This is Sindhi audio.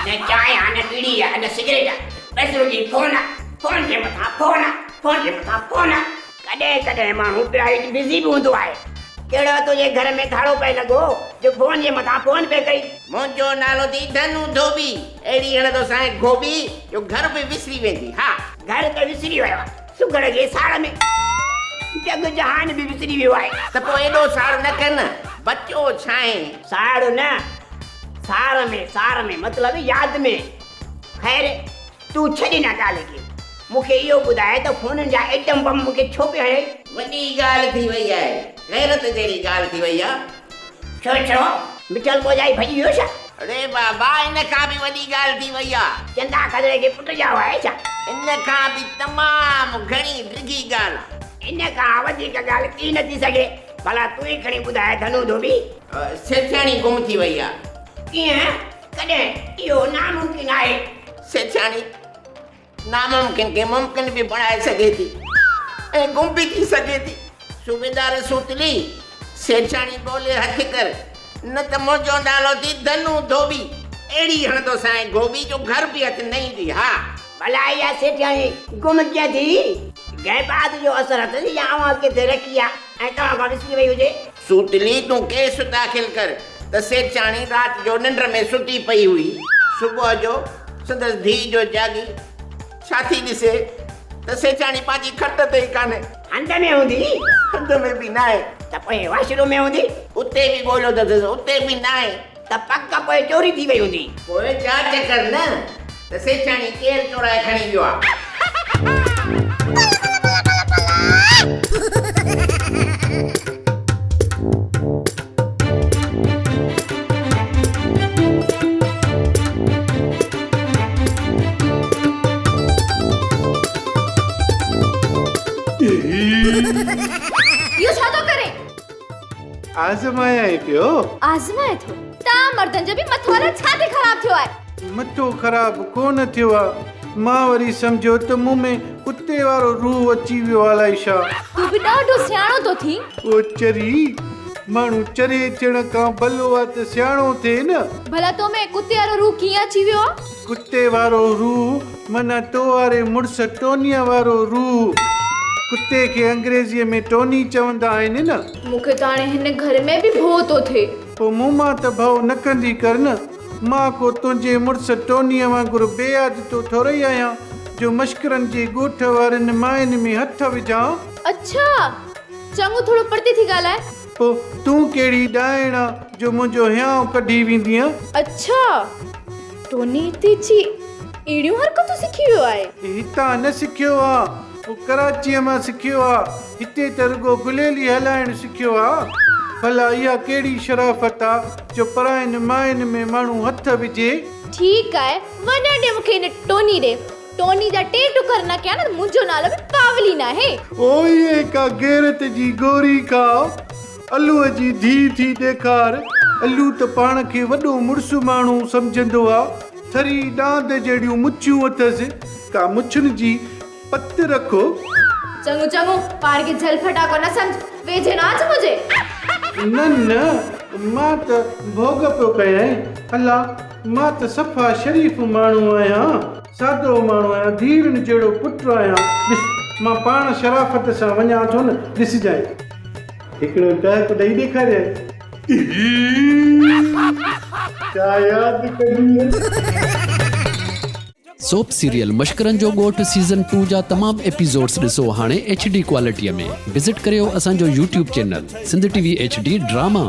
نه چانهه آ نه ٻيڙي آ نه سگريٽ آ، بس رڳي فون آ، فون جي مٿان فون آ، فون جي مٿان فون آ. ڪڏهن ڪڏهن ماڻهو پرائيويٽ بزي به هوندو آهي. ڪهڙو تنهنجي گهر ۾ ڌاڙو پئي لڳو جو فون جي مٿان فون پئي ڪئي. منهنجو نالو ٿي ڌنو ڌوٻي، اهڙي هڻندوسانء گهوٻي جو گهر به وسري ويندي. ها. گهر ته وسري ويو آ سگهڙ جي ساڙ ۾، جڳ جهان به وسري ويو آهي. ته پوء ايڏو ساڙ نه ڪر نه، بچو ڇاهين. ساڙ نه، سار ۾، سار ۾ مطلب ياد ۾. خير تون ڇڏ ان ڳالهه کي، مون کي اهو ٻڌاء ته فونن جا ايٽم بم مون کي ڇو پيو هڻين؟ وڏي ڳالهه ٿي وئي آهي، غيرت جهڙي ڳالهه ٿي وئي آ. ڇو ڇو؟ مٺل موجائي ڀڄي ويو ڇا؟ اڙي بابا ان کان به وڏي ڳالهه ٿي وئي آ. چندا کدڙي کي پٽ ڄائو آهي ڇا؟ ان کان به تمام گهڻي ڊگهي ڳالهه آ. ان کان وڌيڪ ڳالهه ٿي نه ٿي سگهي. ڀلا تون ئي کڻي ٻڌاء ڌنو ڌوٻي. سيٺياڻي گم ٿي وئي آ. ڪيئن؟ ڪڏهن؟ اهو ناممڪن آهي. سيٺياڻي ناممڪن کي ممڪن به بڻائي سگهي ٿي ۽ گم به ٿي سگهي ٿي. صوبيدار سوتلي، سيٺياڻي ڳولي هٿ ڪر، نه ته منهنجو نالو ٿي ڌنو ڌوٻي. اهڙي هڻندوسانء گهوٻي جو گهر به هٿ نه ايندي. ها! ڀلا اها سيٺياڻي گم ڪيئن ٿي؟ غيبات جو اثر اٿس يا اوهان ڪٿي رکي آ ۽ توهان کان وسري وئي هجي؟ سوتلي، تون ڪيس داخل ڪر ته سيٺياڻي رات جو ننڊ ۾ ستي پئي هئي. صبح جو سندس ڌيء جو جاڳي ڇا ٿي ڏسي ته سيٺياڻي پنهنجي کٽ تي ئي ڪانهي. هنڌ ۾ هوندي؟ هنڌ ۾ به ناهي. ته پوء واش روم ۾ هوندي؟ اتي به ڳوليو اٿس، اتي به ناهي. ته پڪ پوء چوري ٿي وئي هوندي. پوء جاچ ڪر نه ته سيٺياڻي ڪير چورائي کڻي ويو آ. اهو ڇا ٿو ڪرين؟ آزمايائين پيو. آزمائي ٿو. تان مردن جو به مٿو الائي ڇا تي خراب ٿيو آهي. مٿو خراب ڪونه ٿيو آ. مان وري سمجهيو ته مون ۾ ڪتي وارو روح اچي ويو آ الائي ڇا. تون به ڏاڍو سياڻو ٿو ٿين. او چري، ماڻهو چري ٿيڻ کان ڀلو آ ته سياڻو ٿئي نه. ڀلا تو ۾ ڪتي وارو روح ڪيئن اچي ويو آ؟ ڪتي وارو روح معنيٰ تو واري مڙس ٽونيء وارو روح. ڪتي کي انگريزيء ۾ ٽوني چوندا آهن نه. مون کي ته هاڻي هن گهر ۾ به ڀؤ ٿو ٿئي. پوء مون مان ته ڀؤ نه ڪندي ڪر نه. مان ڪو تنهنجي مڙس ٽونيء وانگر بي عادتو ٿورئي آهيان جو مشڪرن جي ڳوٺ وارين ماين ۾ هٿ وجهان. اڇا! چڱو ٿورو پرتي ٿي ڳالهاء. پوء تون ڪهڙي ڏائڻ آ جو منهنجو هيانء ڪڍي ويندينء؟ اڇا! ٽوني هتي اچي اهڙيون حرڪتون سکي ويو آهي. هتان نه سکيو آ، هو ڪراچيء مان سکيو آ. هتي ته رڳو گليلي هلائڻ سکيو آ. ڀلا اها ڪهڙي شرافت آ جو پراين ماين ۾ ماڻهو هٿ وجهي. ٺيڪ آهي، وڃڻ ڏي مون کي هن ٽوني ڏي. ٽوني جا ٽي ٽڪر نه ڪيا نه ته منهنجو نالو به پاولي ناهي. اوئي ڪا غيرت جي گوري کاء. الوء جي ڌيء ٿي ڏيکار. الو ته پاڻ کي وڏو مڙس ماڻهو سمجهندو آ. ٿري ڏاند جهڙيون مڇيون اٿس. ڪا مڇن جي پت رکو. چڱو چڱو، پاڻ کي جهل ڦٽاڪو نه سمجهه، ويجهي نه اچ منهنجي. نه نه، مان ته ڀوڳ پيو ڪيانء. الا، مان ته صفا شريف ماڻهو آهيان. سادو ماڻهو آهيان، ڌيئرن جهڙو پٽ آهيان. ڏس، مان پاڻ شرافت سان وڃان ٿو نه، ڏسجانء. هڪڙو ٽهڪ ڏئي ڏيکاريائين. ڇا ياد ڪندينء؟ سوپ سيريل مشڪرن جو ڳوٺ سيزن ٽو جا تمام ايپيسوڊس ڏسو هاڻي ايڇ ڊي ڪوالٽي ۾ وزٽ ڪريو اسان جو YouTube channel Sindh T V H D drama.